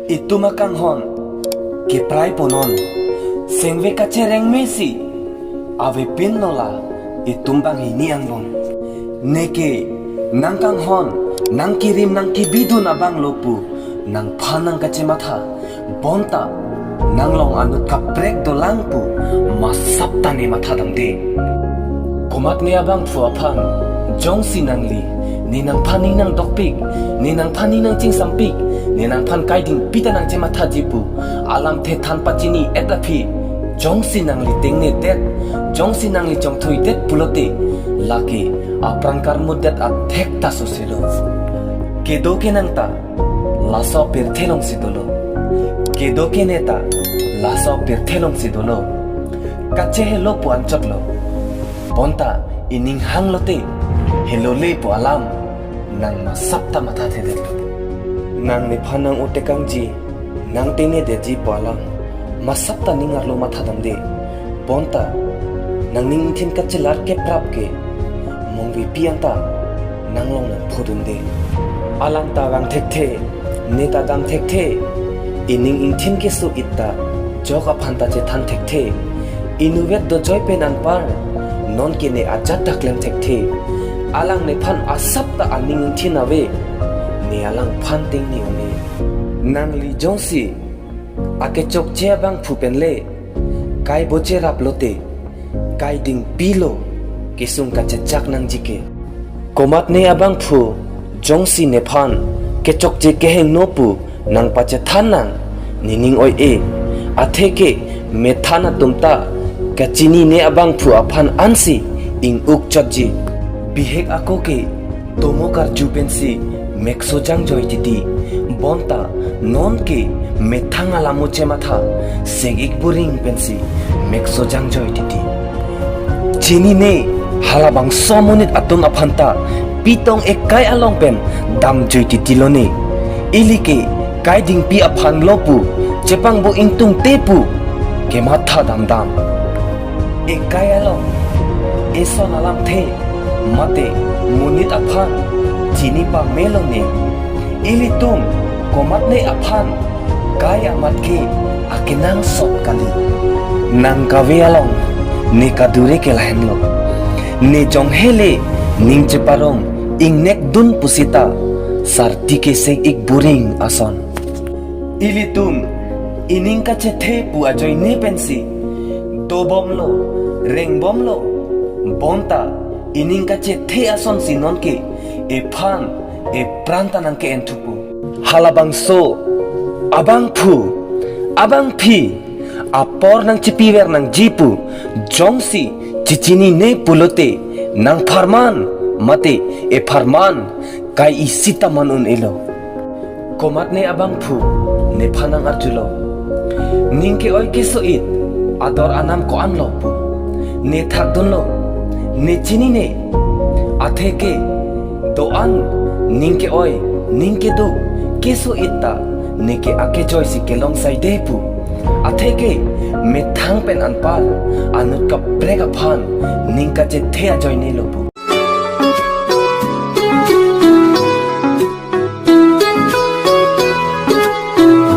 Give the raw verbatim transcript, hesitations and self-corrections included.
Itum akanghon keprai ponon, sengve kachereng mesi avepin lo la itum banghini angbong. Neke nangkanghon, nangkirim, nangkibidun abang lo pu nangphan nangkachematha, bonta nanglong anut kaprek dolang pu masap ta ne mathadamde. Komatne abangphu aphan jongsi nangli, ne nangphan ning nangdokpik, ne nangphan ning nangchingsampik, ne nangphan kaidingpi ta nangchemathaji pu alamthe than pachini-et aphi, jongsi nangli tengnedet, jongsi nangli chongthuidet pulote, lake apran karmutdet athek ta soselo. Kedo kenang ta laso apirthe alongsi dolo. Kedo kene ta laso apirthe alongsi dolo. Kachehelo pu anchotlo. Bonta ining hanglote, helole pu alam nang masap ta mathathedetlo. Nang nephan nang-otekangji, nangtengnedetji pu alam masap ta ning arlo mathadamde. Bonta nangning ingthin kachelar keprap ke mongvipi anta nanglong nangphodunde. Alang ta vang thekthe, ne ta dam thekthe, ining ingthin keso-it ta jok aphan ta chethan thekthe, inutvet dojoi pen anpar nonke ne ajat ta klem thekthe. Alang nephan asap ta aning ingthin ave, ne alangphan tengne un-e. Nangli jongsi akechokche abangphu pen le kai bocherap lote, kaidingpi lo kesung kachechak nangji ke. Komatne abangphu jongsi nephan kechokche kehingno pu nangpachethan nang, nening oi-e. Atheke methan atum ta kachinine abangphu aphan ansi ing-ukchotji. Bihek ako ke tomo karju pensi mekso jangjoi titi. Bonta nonke methang alamo chematha, sek-ik buring pensi mekso jangjoi titi. Chinine halabangso monit atum aphan ta pitong ekai along pen damjoi titi lone. Ili ke kaidingpi aphan lo pu chepangbo ingtungte pu kematha damdam. Ekai along eson alamthe mate monit aphan chini pame lone. Ilitum komatne aphan kai amat ke akenangsot kali. Nang kave along ne kadure ke lahenlo. Ne jonghe le ning cheparong ingnek dun pusita sarti ke sek-ik buring ason. Ilitum ining kachethe pu ajoine pensi dobomlo, rengbomlo. Bonta ining kachethe asonsi nonke ephan epran ta nangke-en thupo. Halabangso abangphu abangphi apor nangchipiver nangji pu jongsi chechinine pulote, nangpharman mate epharman kai isi ta man un-elo. Komatne abangphu nephan nang-arjulo, ning ke-oi keso-it ador anam ko-anlo pu ne thakdunlo, ne chinine. Atheke do-an ning ke-oi, ning keduk keso-it ta neke akejoisi kelong saide pu. Atheke methang pen anpar anut kaprek aphan ning kachethe ajoine lo pu.